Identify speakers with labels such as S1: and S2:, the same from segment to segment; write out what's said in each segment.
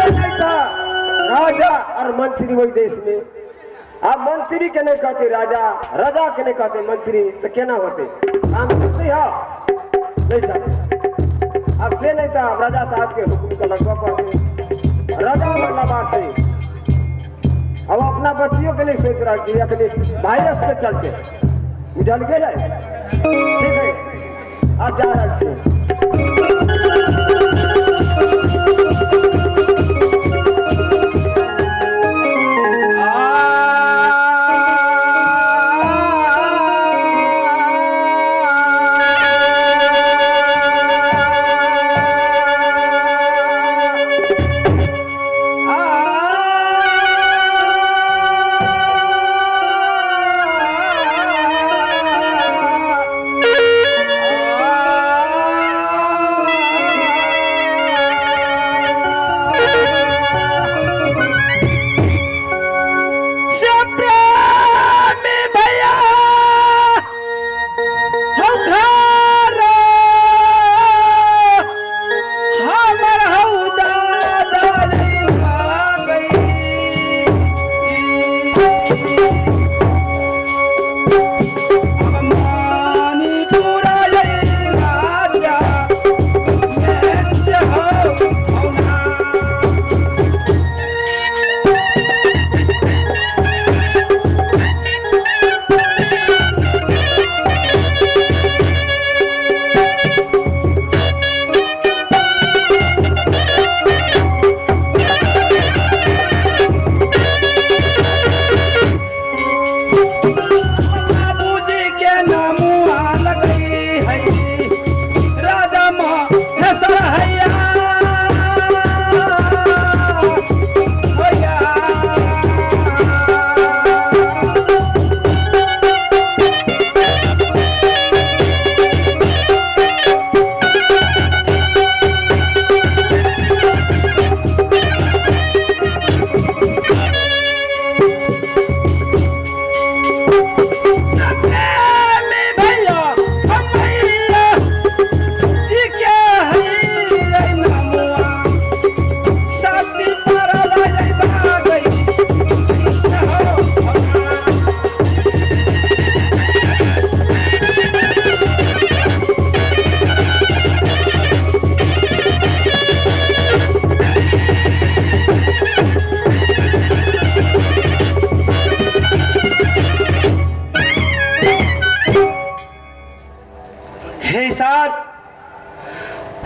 S1: नहीं था राजा और मंत्री वही देश में। अब मंत्री के नहीं कहते राजा, राजा के नहीं कहते मंत्री, तो केना होते काम करते हो नहीं चलते। अब से नहीं था, अब राजा साहब के हुक्म का लगवा पड़ते, राजा वाला बात है। अब अपना बच्चियों के नहीं सोच रहा चाहिए, अपने वायरस के चलते बुझल गेल। ठीक है, अब जा रहा छी।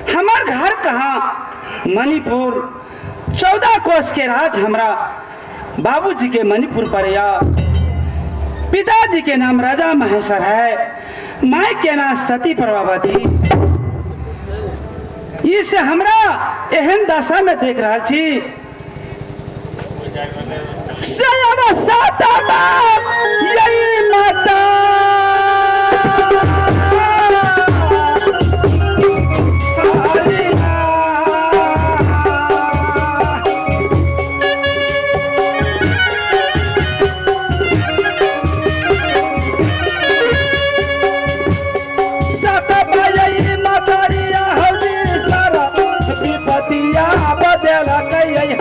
S2: हमार घर कहाँ मणिपुर, 14 कोस के राज हमरा बाबूजी के मणिपुर पर या। पिताजी के नाम राजा महेश्वर है, माई के नाम सती प्रभावती। इसे हमरा एहन दशा में देख रहा छी। यही माता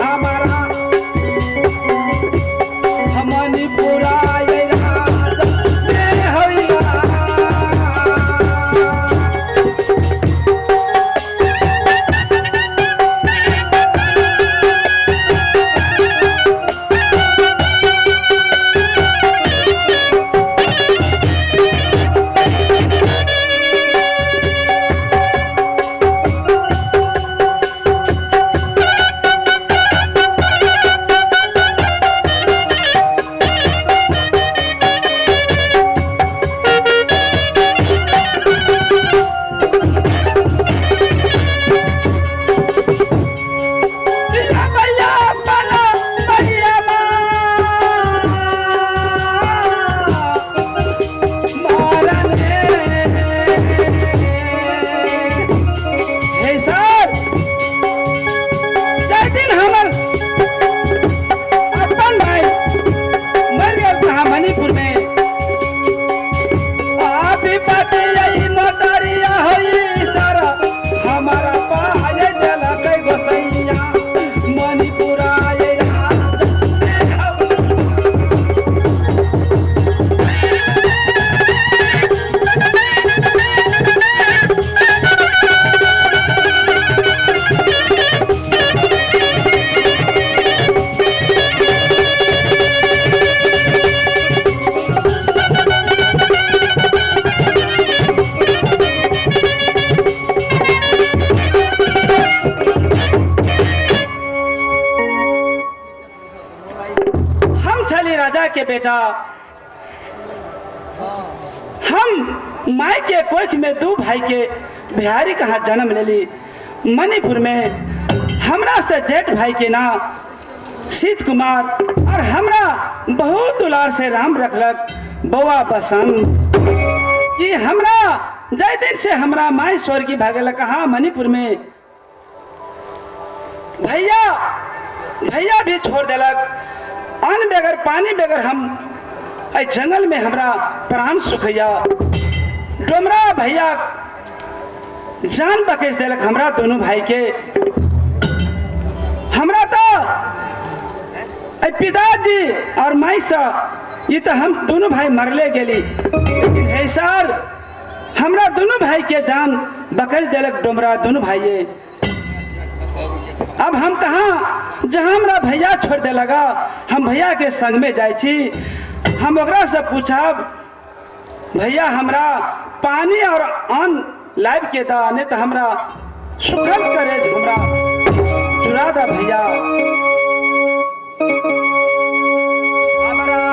S2: हमारा मणिपुरा। राजा के बेटा। हम माई के कोख में दो भाई के बिहारी कहाँ जन्म लेली मणिपुर में। हमरा से जेठ भाई के नाम सीत कुमार और हमरा बहुत दुलार से राम रखलक बौआ बसंत। कि हमरा जय दिन से हमरा माई स्वर्गीय भागल कहाँ मणिपुर में भैया भैया भी छोड़ देलक। अन्न बगैर पानी बगैर हम एहि जंगल में हमरा प्राण सुखैया। डोमरा भैया जान बखेश देलक हमरा दोनों भाई के। हमरा तो पिताजी और माई से ये तो हम दोनों भाई मरले गेली, लेकिन हे सर हमरा दोनों भाई के जान बखेश देलक डोमरा दोनों भाई। अब हम कहाँ जहाँ हमरा भैया छोड़ दे लगा हम भैया के संग में जाइ छी। हम ओकरा से पूछब भैया हमरा पानी और अन्न लाइव के दा, नहीं तो हमरा सुखल करेज हमरा चुरा दा भैया।
S1: हमरा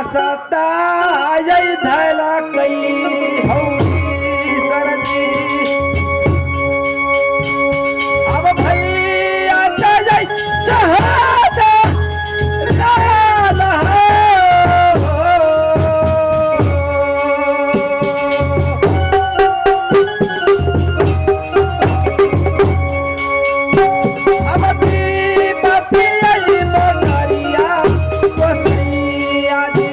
S1: सताय धैला कई हौरी सरदी। अब भैया जाय सहादा लाल हो। अब विपत्ति आई मोनरिया गोसैया जी।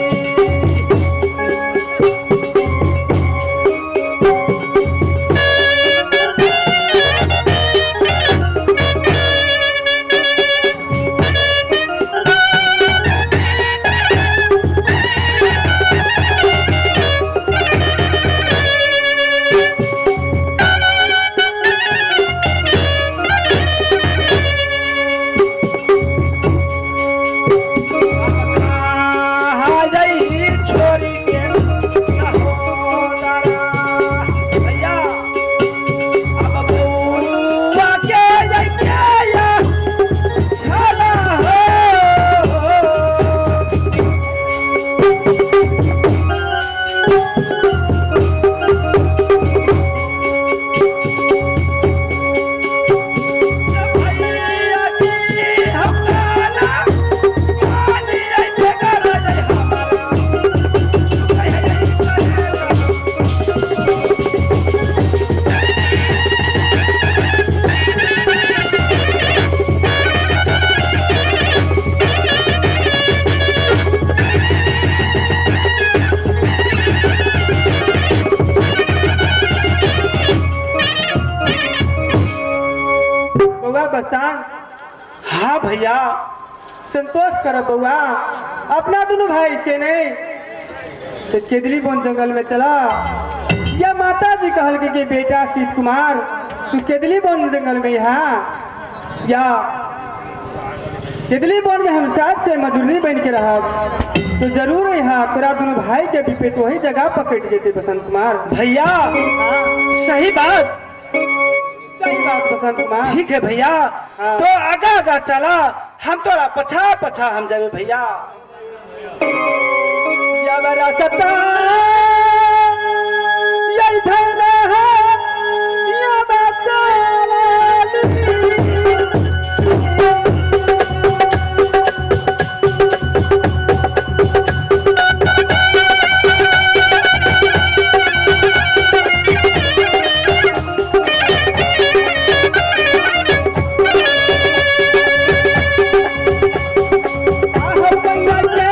S1: अब कहाँ जाई छोरी के सहोदरा भैया। अब बउआ के जाई के या छला हो। भैया जी हम काना पानी आई बेगर जाई हमारा सुखै है करेला।
S3: बउआ बसंत।
S2: हाँ भैया
S3: संतोष कर बउआ, अपना दोनों भाई से नहीं तो केदली वन जंगल में चला। या माता जी कहल के कि बेटा सीत कुमार तू केदली वन जंगल में यहाँ, या केदली वन में हम साथ से मजदूरी बन के रहब तो जरूर यहाँ तोरा दोनों भाई के विपेट वही जगह पकड़ जेते बसंत कुमार।
S2: भैया
S3: हाँ
S2: सही बात,
S3: सही बात बसंत कुमार।
S2: ठीक है भैया।
S3: हाँ।
S2: तो आगा आगा चला, हम तोरा पछा पछा हम जाबे भैया।
S3: या बरा सता या धन है या बचाला। आहो गंगा के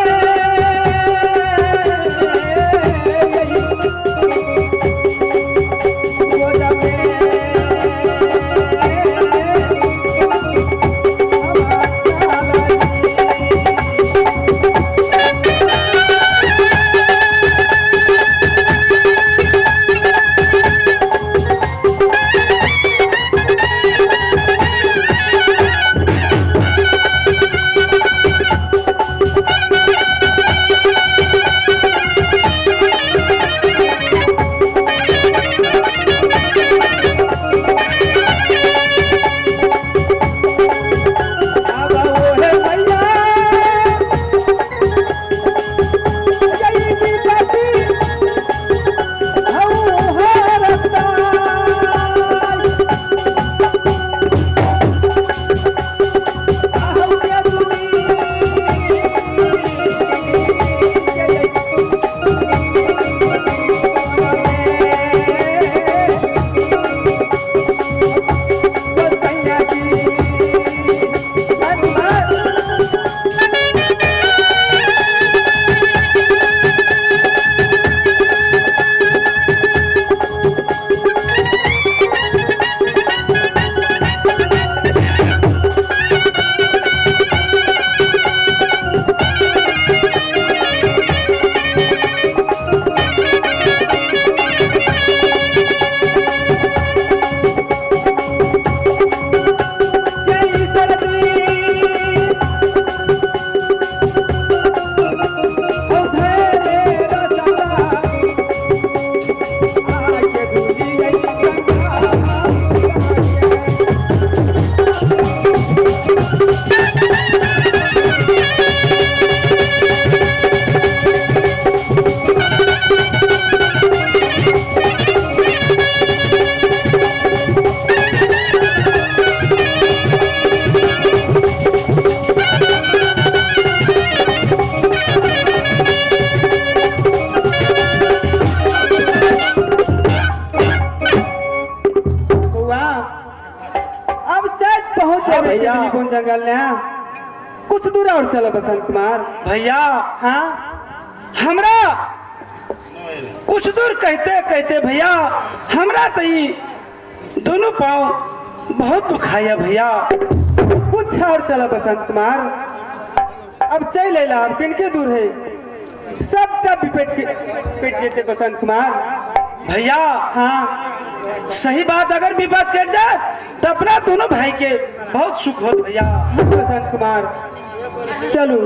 S3: बोन जंगल ने कुछ दूर और चलो बसंत कुमार।
S2: भैया
S3: हाँ
S2: हमरा कुछ दूर कहते कहते भैया हमरा तो दोनों पाँव बहुत दुखाया भैया।
S3: कुछ और चलो बसंत कुमार, अब चल अला, अब किनके दूर है, सब तब पेट जेते बसंत कुमार।
S2: भैया
S3: हाँ
S2: सही बात, अगर विपद कट जाए तो अपना दोनों भाई के बहुत सुख हो भैया।
S3: हाँ बसंत कुमार चलो।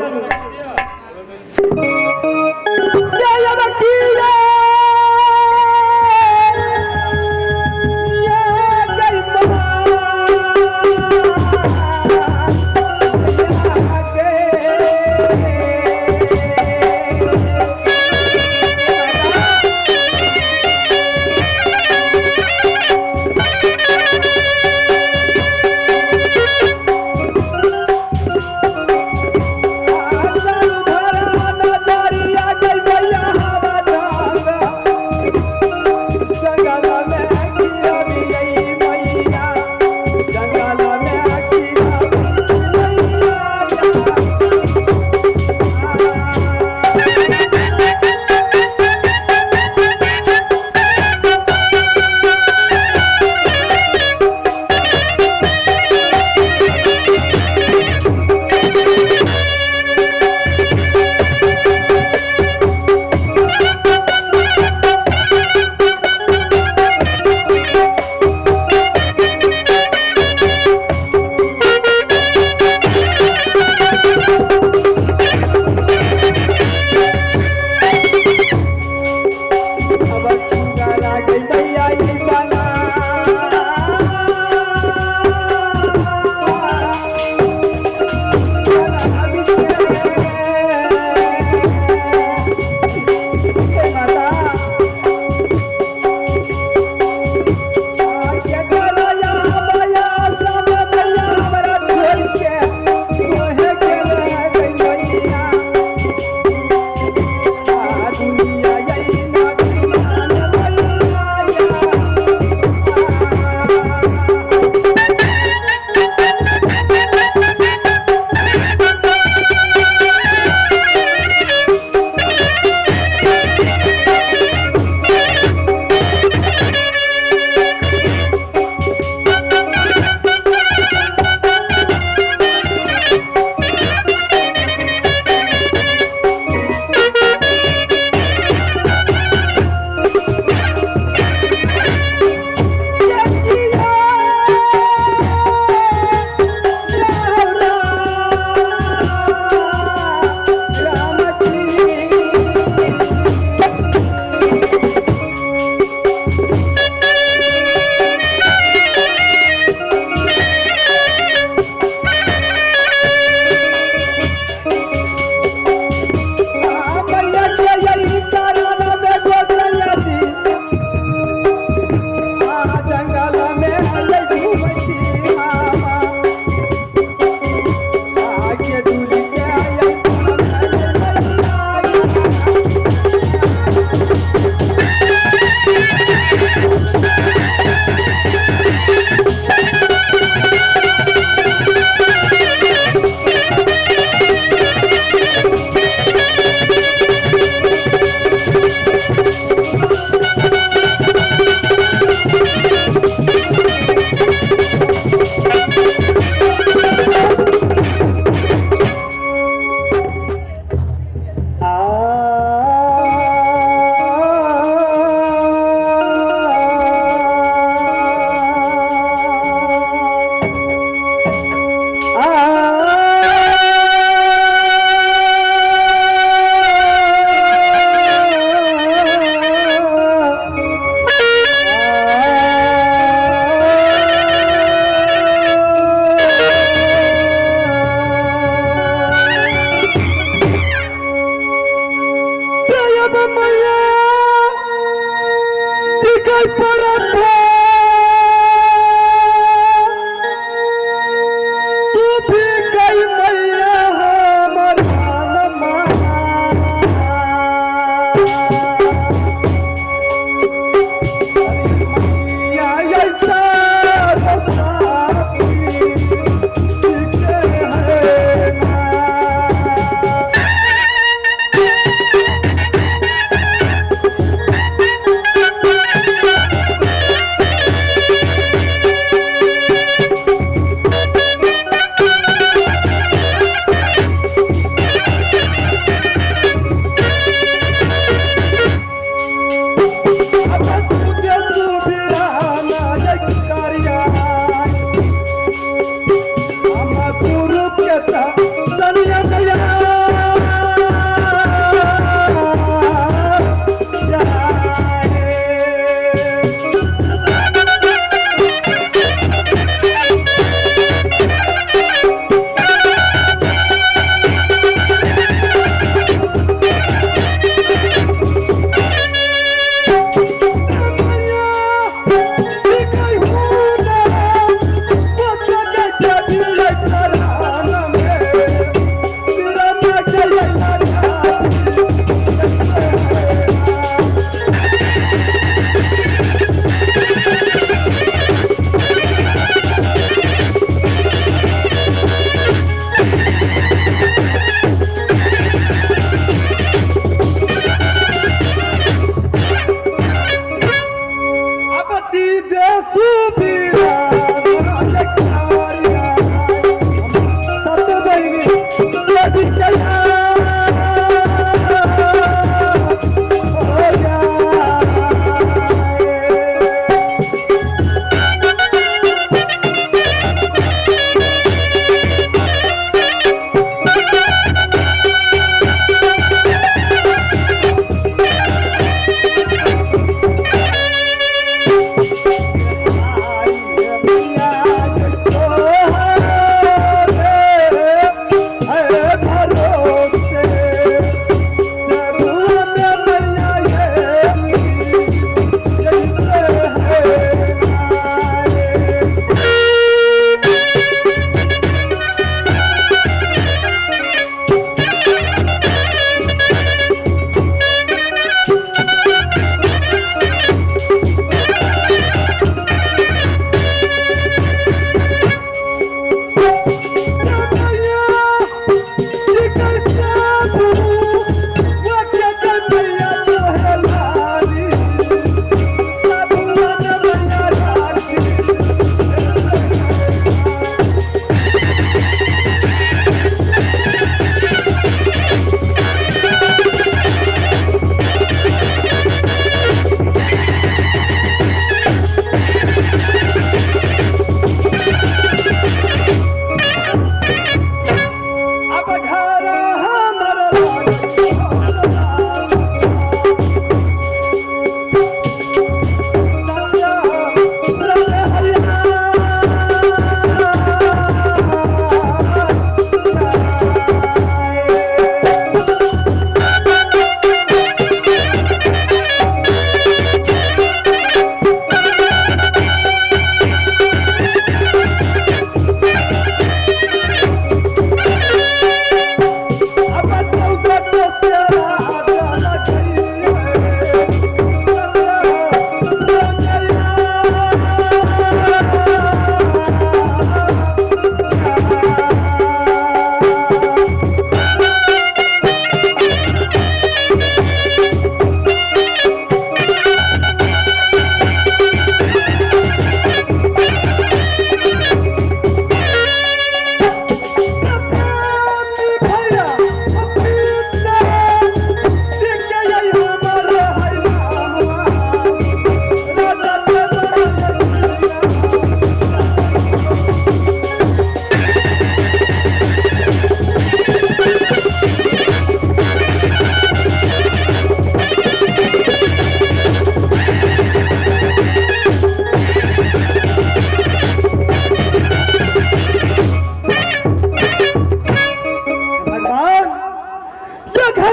S1: ऐसा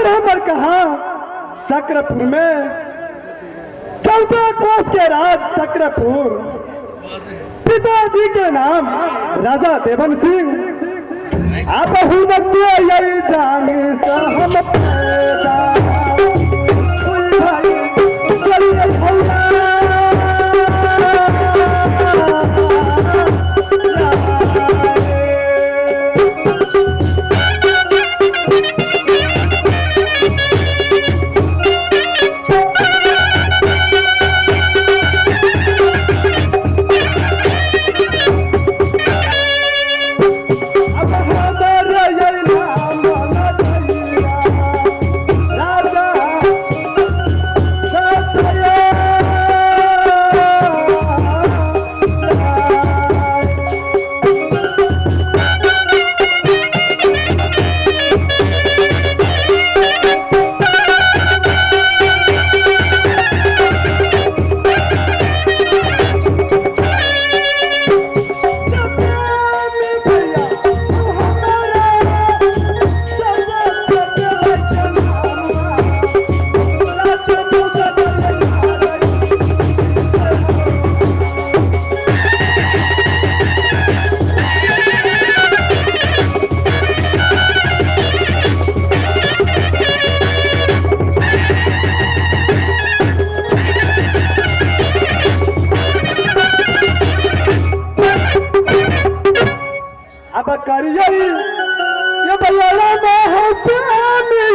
S3: घर हमर कहाँ चक्रपुर में 14 कोस के राज चक्रपुर। पिताजी के नाम राजा देवन सिंह। आप हुनक यही जानी हम पैदा कोई भाई चलिए अब करिए ये भैया में है प्रेमी